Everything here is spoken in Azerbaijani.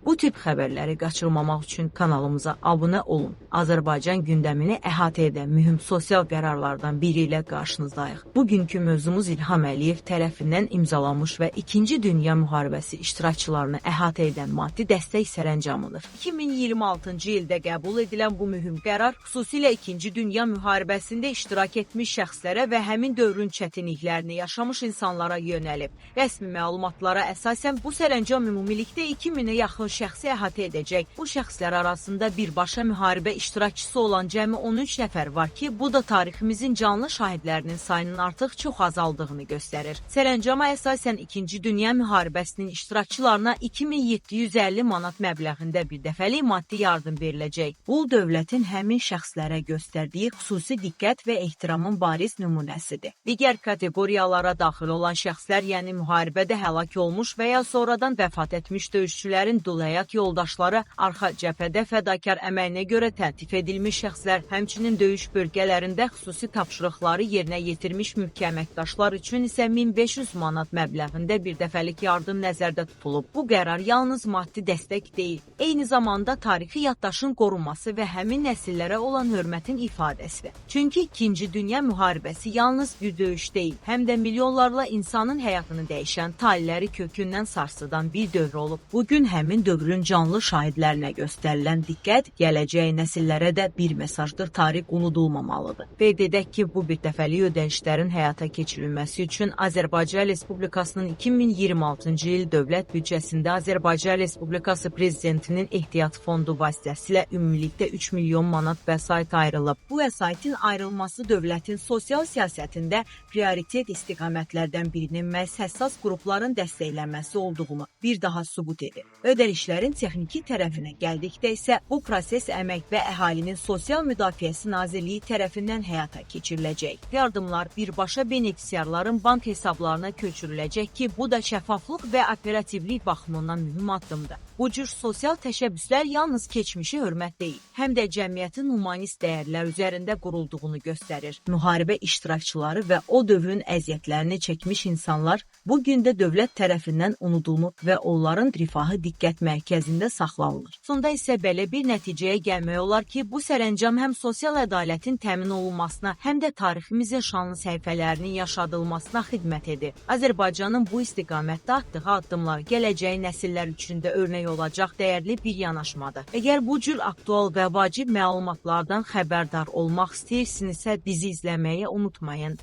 Bu tip xəbərləri qaçırmamaq üçün kanalımıza abunə olun. Azərbaycan gündəmini əhatə edən mühüm sosial qərarlardan biri ilə qarşınızdayıq. Bugünkü mövzumuz İlham Əliyev tərəfindən imzalanmış və İkinci Dünya Müharibəsi iştirakçılarını əhatə edən maddi dəstək sərəncamıdır. 2026-cı ildə qəbul edilən bu mühüm qərar xüsusilə İkinci Dünya Müharibəsində iştirak etmiş şəxslərə və həmin dövrün çətinliklərini yaşamış insanlara yönəlib. Rəsmi məlumatlara əsasən bu sərəncam ümumilikdə 2000-ə yaxın şəxsi əhatə edəcək. Bu şəxslər arasında birbaşa müharibə iştirakçısı olan cəmi 13 nəfər var ki, bu da tariximizin canlı şahidlərinin sayının artıq çox azaldığını göstərir. Sərəncama əsasən İkinci Dünya Müharibəsinin iştirakçılarına 2750 manat məbləğində bir dəfəlik maddi yardım veriləcək. Bu, dövlətin həmin şəxslərə göstərdiyi xüsusi diqqət və ehtiramın bariz nümunəsidir. Digər kateqoriyalara daxil olan şəxslər, yəni müharibədə həlak olmuş və ya sonradan vəfat etmiş döyüşçülərin dul həyat yoldaşları, arxa cəbhədə fədakar əməyinə görə təltif edilmiş şəxslər, həmçinin döyüş bölgələrində xüsusi tapşırıqları yerinə yetirmiş mülki əməkdaşlar üçün isə 1500 manat məbləğində bir dəfəlik yardım nəzərdə tutulub. Bu qərar yalnız maddi dəstək deyil, eyni zamanda tarixi yaddaşın qorunması və həmin nəsillərə olan hörmətin ifadəsidir. Çünki İkinci Dünya Müharibəsi yalnız bir döyüş deyil, həm də milyonlarla insanın həyatını dəyişən, talihləri kökündən sarsıdan bir dövr olub. Bugün həmin dövrün canlı şahidlərinə göstərilən diqqət gələcək nəsillərə də bir mesajdır. Tarix unudulmamalıdır. Qeyd edək ki, bu bir dəfəlik ödənişlərin həyata keçirilməsi üçün Azərbaycan Respublikasının 2026-cı il dövlət büdcəsində Azərbaycan Respublikası Prezidentinin Ehtiyat Fondu vasitəsilə ümumilikdə 3 milyon manat vəsait ayrılıb. Bu vəsaitin ayrılması dövlətin sosial siyasətində prioritet istiqamətlərdən birinin məhz həssas qrupların dəstəklənməsi olduğunu bir daha sübut edir. Ödənişlərin texniki tərəfinə gəldikdə isə bu proses Əmək və Əhalinin Sosial Müdafiəsi Nazirliyi tərəfindən həyata keçiriləcək. Yardımlar birbaşa benefisiarların bank hesablarına köçürüləcək ki, bu da şəffaflıq və operativlik baxımından mühüm addımdır. Bu cür sosial təşəbbüslər yalnız keçmişi hörmət deyil, həm də cəmiyyətin humanist dəyərlər üzərində qurulduğunu göstərir. Müharibə iştirakçıları və o dövrün əziyyətlərini çəkmiş insanlar bu gün də dövlət tərəfindən unudulmur və onların rifahı diqqət mərkəzində saxlanılır. Sonda isə belə bir nəticəyə gəlmək olar ki, bu sərəncam həm sosial ədalətin təmin olunmasına, həm də tariximizin şanlı səhifələrinin yaşadılmasına xidmət edir. Azərbaycanın bu istiqamətdə atdığı addımlar gələcək nəsillər üçün də örnək olacaq dəyərli bir yanaşmadır. Əgər bu cür aktual və vacib məlumatlardan xəbərdar olmaq istəyirsinizsə, bizi izləməyi unutmayın.